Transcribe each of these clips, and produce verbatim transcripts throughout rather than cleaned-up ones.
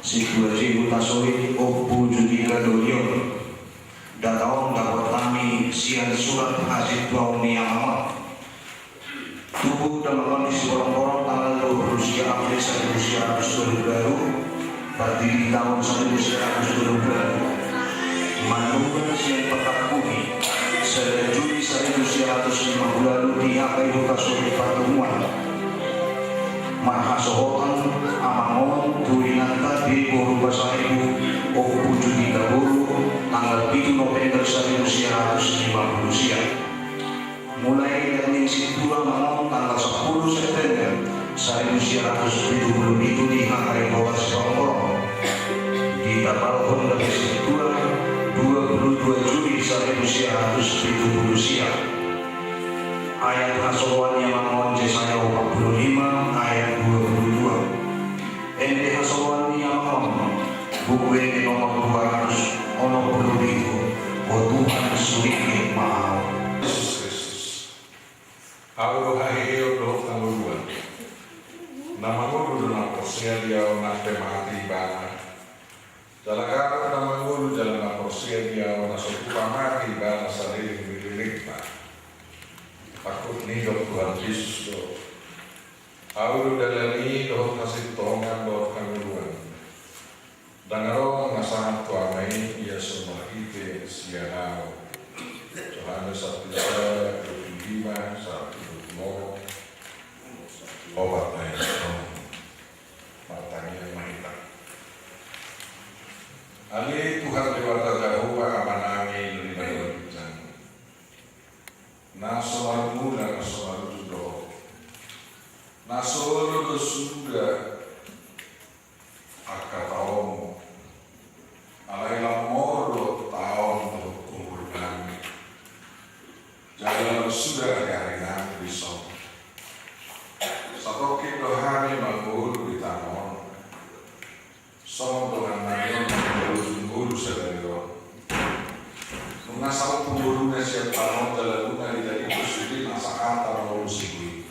Sintua Jehutasoit Ompu Judika Dolion. Data on dapot hami sian surat hasintuaon ni amang on. Tubu damang on di Siborongborong tanggal dua puluh sia April saribu sia ratus dua puluh baru, pardidi taon saribu sia ratus dua puluh baru. Manunggal sian patangkuhi sada Juli saribu sia ratus lima puluh baru di H K I Hutasoit Patomuan. Marhasohotan amang on tu inanta di boru pasaribu Ompu Judika Boru tanggal pitu November saribu sia ratus lima puluh sia. Mulai dari sintua amang on tanggal sepuluh September saribu sia ratus pitu puluh pitu di H K I Kota Siborongborong. Ditapalhon dari sintua dua puluh dua Juli saribu sia ratus pitu puluh sia. Ayat hasoloan ni amang on Jesaya opat puluh lima ayat dua puluh dua. Ende hasoloan ni amang on, Buku Ende nomor dua ratus onom puluh pitu. O Tuhan, sulingin ma ahu. Jesus Kristus. Ahu do haheheon dohot hangoluan. Na mangolu do na porsea di ahu nang pe mate ibana. Jala gabe na mangolu jala na porsea di ahu na so hupamate ibana saleleng ni lelengna. Pangkut ni Tuhan Jesus do. Ahu do dalan i dohot hasintongan dohot hangoluan. Ndang adong na sahat tu Ama i ia so marhite sian ahu. Johannes sapulu sada, dua puluh lima sampe dua puluh onom. Opat ayat on. Martangiang ma hita. Ale Tuhan Debata Jahowa Amanami na di banua ginjang, na so marmula na so marujung do Ho. Na so olo do suda angka taonmu. Alai lam molo taon dohot umurnami. Jala lam suda ari-arinami dison. Satongkin do hami mangolu di tano on. Songon dongannami on na marujung ngolu sadari on. Nunga saut ngoluna sian tano on jala nunga dijadihon sude na sahat na mangolu sibui.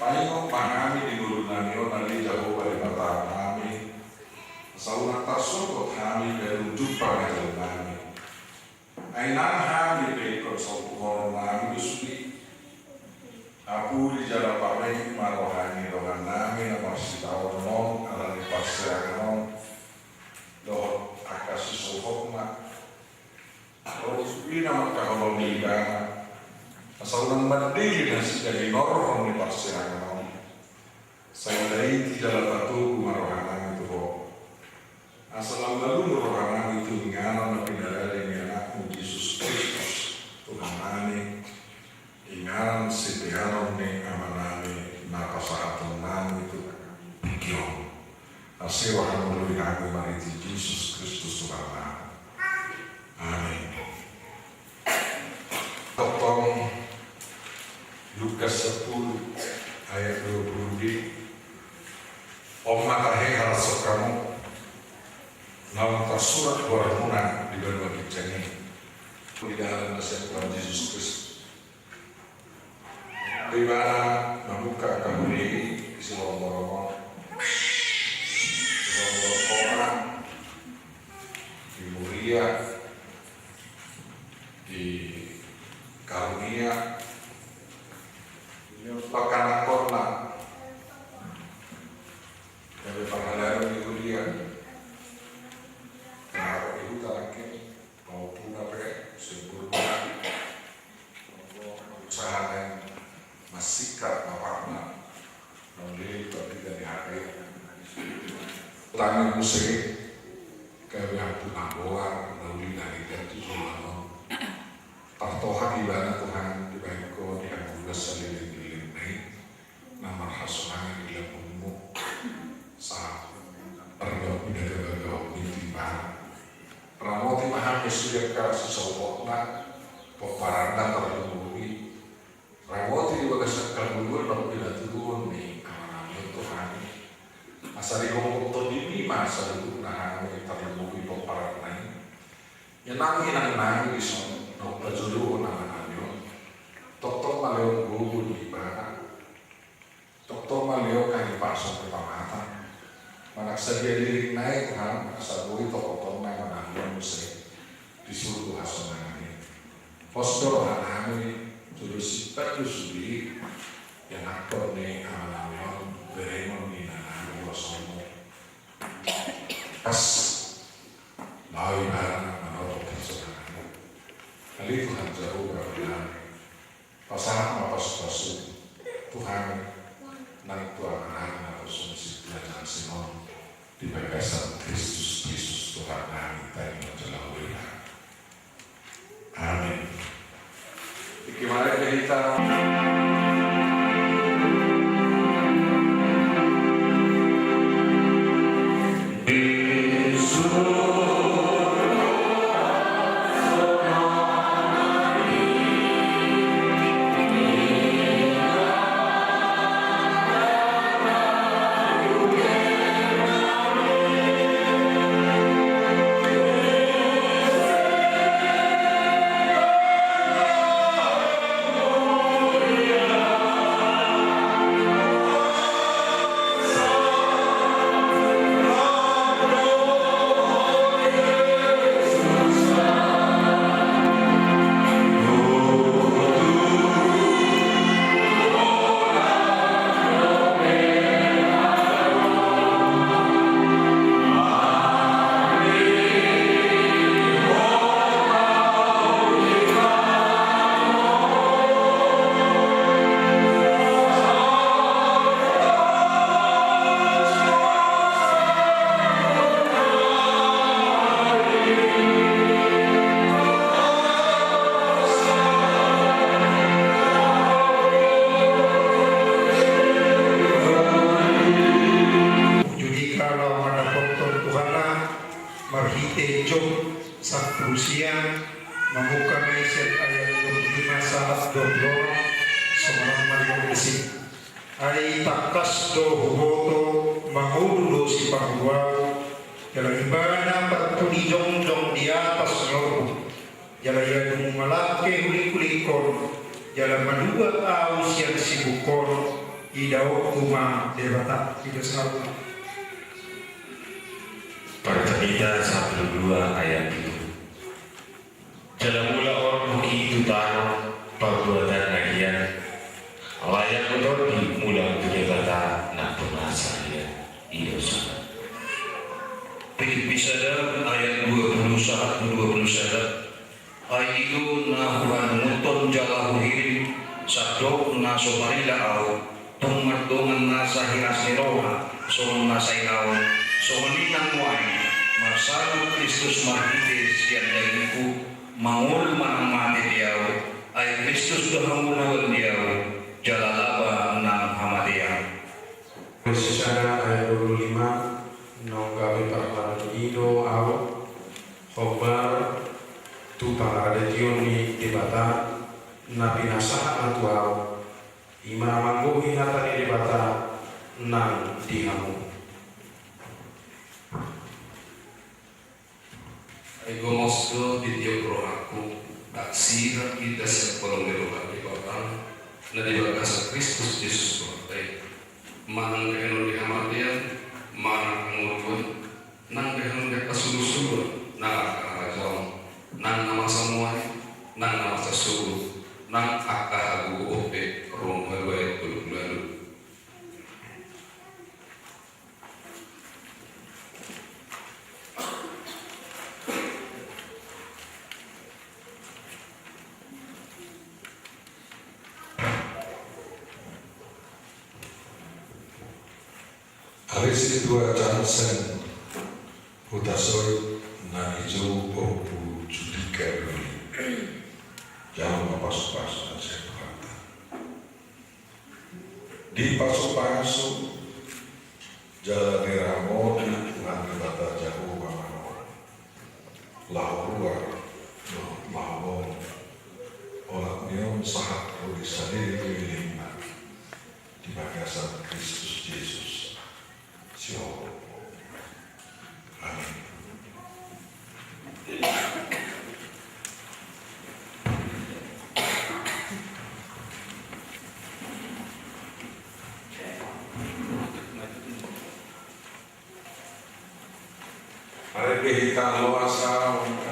Paingot ma hami di ngolunami on ale Jahowa Debatanami. Asa unang tarsonggot hami gabe tung jumpa ma jolmami. Ai nang hami pe ingkon saut ngolunami do sude. Apuli jala pamegu ma roha ni dongannami na marsitaonon on ala ni parsirangan on dohot angka sisouhonna. Ro sude na mangkaholongi ibana asa unang mandele nasida hinorhon ni parsirangan on. Sai taiti jala patogu ma rohanami tu Ho. Asa lam malum rohanami tu inganan na pinadari ni Anakmu Jesus Kristus Tuhannami. Inganan sipeanon ni Amanami na pasahatonnami tu tingki on. Asa roha molo di hami marhite Jesus Kristus Tuhannami. Amin. Tongtong Lukas sepuluh ayat dua puluh di. On ma tahe harasok hamu naung tarsurat goarmuna di banua ginjang i. Di dalan na sian Tuhan Jesus Kristus. Ibana mamungka angka huri i di Siborongborong on. Siborongborong Kota, di Muria, di Karunia, di Pangkanangkonna, gabe parhalado ni huria, na di huta nangkin. Maupuna pe sempurna. Usaha nai masingkat ma parna. Nauli pabida ni hati. Tangi muse kami ampu na boar nauli na lidan tu joloan on. Partohap ibana Tuhan dibaen Ho di hangoluan saleleng-lelengna i. Na marhasonangan di lambungmu. Sa pargaup ni dagabagaup ni tu ibana. Ramoti ma hami sude angka sisouhotna, pomparanna tarlumobi. Ramoti di bagasan hangoluan na pinatuduhon ni Amanami on tu hami. Asa digomgom Tondimi ma saluhutna hami tarlumobi pomparanna i. Ia nang inangnami dison na umpajolo Amanami on. Tongtong ma lehon gogo ni ibana. Tongtong ma lehon hahipason ni pamata. Manang Sadia liling nai Tuhan, asa boi tongtong nai manang muse di surgo hasonangan i. Pos do rohanami, jolo simpat do sude, ianakhon ni amanami on, beremon ni inanami, rosomu. Pas, laho ibana manoto hasonangan i. Ale Tuhan Jahowa Rabbinami, pasahat ma pasupasu Tuhan nang tu amanami na parsungsi tu acara on di bagasan Kristus Jesus Tuhannami, taima jala huria. Amin. Iki mari kita. Judika laho mandapothon Tuhanta marhite Job sampulu sia, mamungka ma i sian ayat dua pulu lima sahat dua pulu onom, songon on ma didok disi. Ai tangkas do huboto, mangolu do sipangolu ahu, jala Ibana parpudi jongjong di atas ni orbuk, jala ia dung malangke hulingkon, jala maluat ahu sian sibuk on, idaonku ma Debata. Ido sahat. Partanita sampulu dua ayat pitu. Jala mula orbuk i tu tano, parbuatanna gian, layak do tondi mula tu Debata na purnasa hian. Ido sahat. Pilipi sada ayat dua pulu sahat tu dua pulu sada. Ai i do na huhanunguthon jala huhirim, sandok na so marila ahu, tung mardongan nasa hiras ni roha, songon nasa inaon, songon i nang nuaeng, marsalu Kristus marhite sian dagingku, mangolu manang mate di ahu, ai Kristus do hangoluan di ahu, jala laba nang hamatean. Pilipi sada ayat dua pulu lima, naung gabe parhalado i do ahu, hombar tu pangaradation ni Debata, na pinasahatna tu ahu, i ma na manggohi hata ni Debata nang di hamu. Ai gomos do ditiop rohangku, aksi na pinda sian holong ni roha ni Debata, na di bagasan Kristus Jesus Tuhanta i. Manang bahenon ni hamatean, manang hangoluan, nang bahenon ni hasuluhuluhon, nang angka harajaon, nang na masa mual, nang na masa sogot, nang angka hagogoon pe, Rom dua ayat tolu pulu ualu. Ari si tua jansen huta soi na nijou ompu Judika doli. Jalo ma pasupasu na sian Tuhanta. Dipasupasu jala diramoti Tuhan Debata Jahowa ma on. Laho ruar dohot laho bongi. Olat ni on sahat ro di saleleng-lelengna di bagasan Kristus Jesus. Sihol. Amin. Hita loas au